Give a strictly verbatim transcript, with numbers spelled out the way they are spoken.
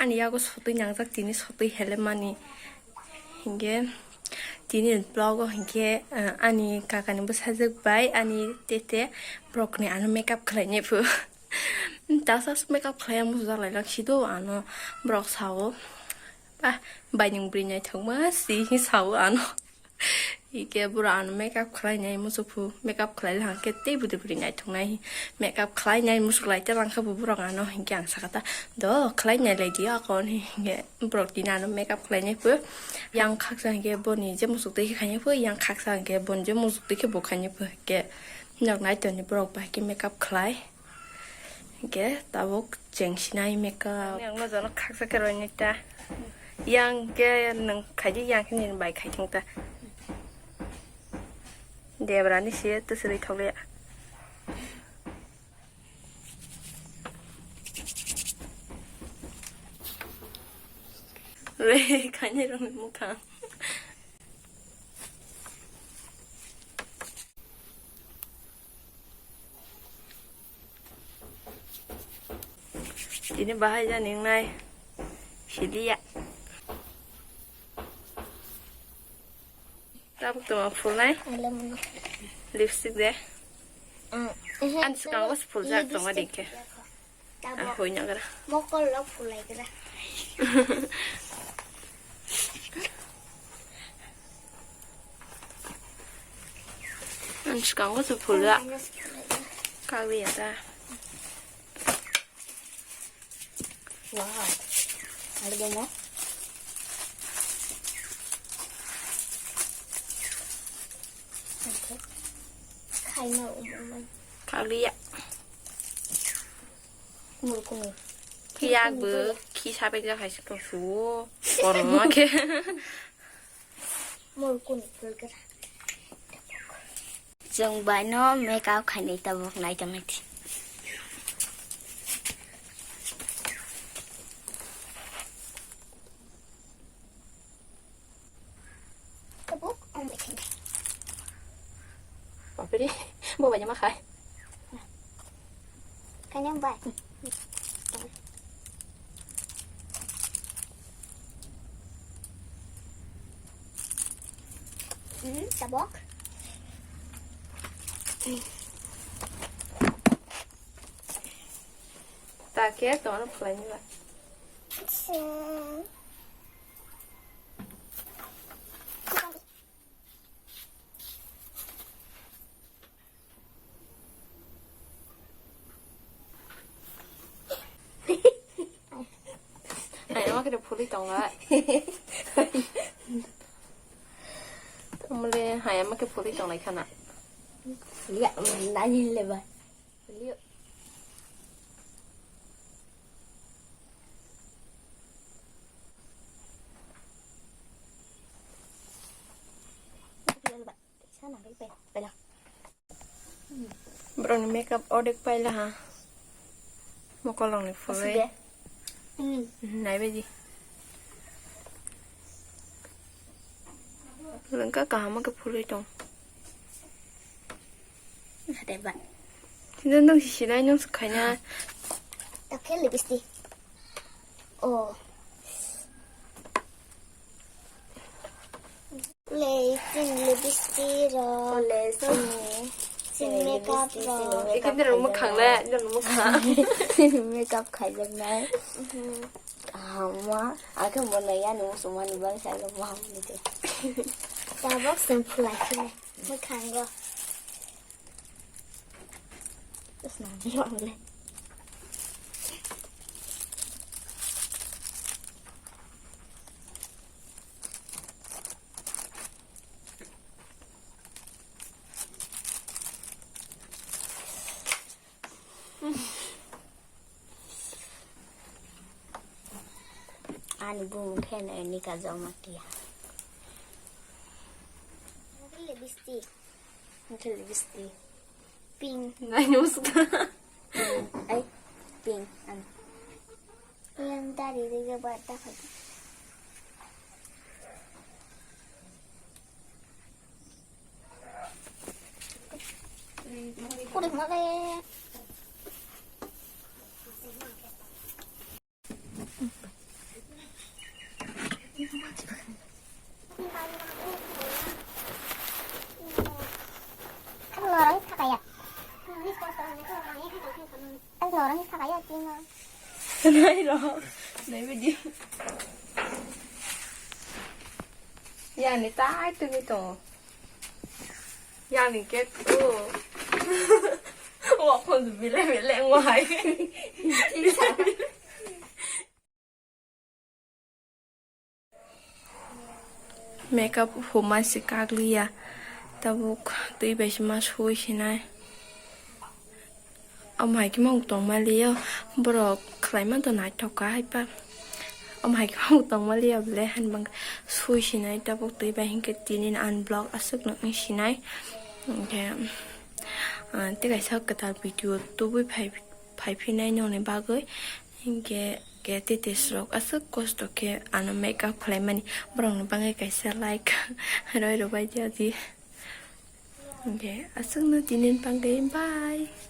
Ani yago sotwi nangjak, tini sotwi helemani. Hinkhe tini vlog o hinkhe, ah, ani kakani bwsajwk bai ani tete borokni ano makeup khlainai phu. Tasa makeup khlaiya muchung jak lailak si do ano borok sao. Ba, bai nwng bwrwi naithokma si hi sao ano. Hike borok ano makeup khlainai muchuk phu, makeup khlai lang khe tei bwdwi bwrwi naithoknai. Makeup khlainai muchuk lai ta lang kha bo borok ano, hinkhe ang sakha ta, "Do khlainai lai di akon," hinkhe borok tini ano makeup khlainai phu. Yang khaksa hinkhe boni je muchuk twi khe khainai phu, yang khaksa hinkhe boni je muchuk twi khe bo khainai phu. Hinkhe nok nai toni borok bai khe makeup khlai. Hinkhe tabuk cheng sinai makeup. Yang no jono khaksa khe roi nai ta. Yang khe nwng khaidi, yang khe nini bai khai thung ta. Debra ni se to siri thok le. Re, khaini rong ni mukhang. Tini bahai jani wngnai siliya. Tabuk tongma phulnai. Lipstick de. Ang swkango se phuljak tongma dikhe. Tabuk. Ah, hoi nagra. Mokol rok phulai gra. Ang swkango se phulya. Kagwi ya ta. Wow. Ada bomo. Okay. Khaina umumai. Kagwi ya. Murkuni. Khiyakbo khi sapek jak hai se tong suo. Kormo khe. Murkuni phulgra. Chwng bai no makeup khainai tabuk nai tong nai di. Tabuk ang bai khainai. Bapre, bo bai ma khai. Khainai bai. Hmm, tabuk. Ta khe tongno phlai ni ba. Hai, ama khe phulwi tonglai. Mole hai ama khe phulwi tonglai khana. Ya, nani le ba. Phulwi. Sana bai bai bai. Borokni makeup ordek paila ha. Mokolongni phulwi. Asli de. Hmm. Naibaidi. Lengka kaham ke phulwi tong. Hade ba. Tino nung si sinai nung si khaina. Takhel lipstick. Oh. Le, chini lipstick rok. Ole, chini. Chini makeup rok. Ikhwndiro mwkhang le, nini mwkhang. Chini makeup khaijaknai. Mhm. Kaham ma, akhe mono yani muchungmani bagwi sai kaham ni te. Tabuk shampoo lai khwlai mwkhango. Terus nanti wale. Ani bumung khe no eni kajak ma tiya. Lipstick. Lipstick. Pink. Nai nus. Ai, pink. An. Yang dari dia buat dah. Kurik male. Nai ro, nai bidi. Yani tai tumi to. Yani ke tu. Wa kon bile bile ngwai. Makeup huma se kakliya, tabuk twi bai se ma sui sinai. Omo hai khe ma tong maliyo, borok khlai ma to naithok kha hai pa. Omo hai khe ma tong maliya bole, han bang sui sinai, tabuk twi bai hinkhe tinin unblock aswk nukni sinai. Hinkhe, ah, tei kaisa kwtal video tubui phai, phai phinai nokni bagwi. Hinkhe, ke tei tei srok aswk kosto khe ano makeup khlaimani, borokni bagwi kaisa like roi rwbai di adi. Hinkhe, aswkno tinin bagwi bye.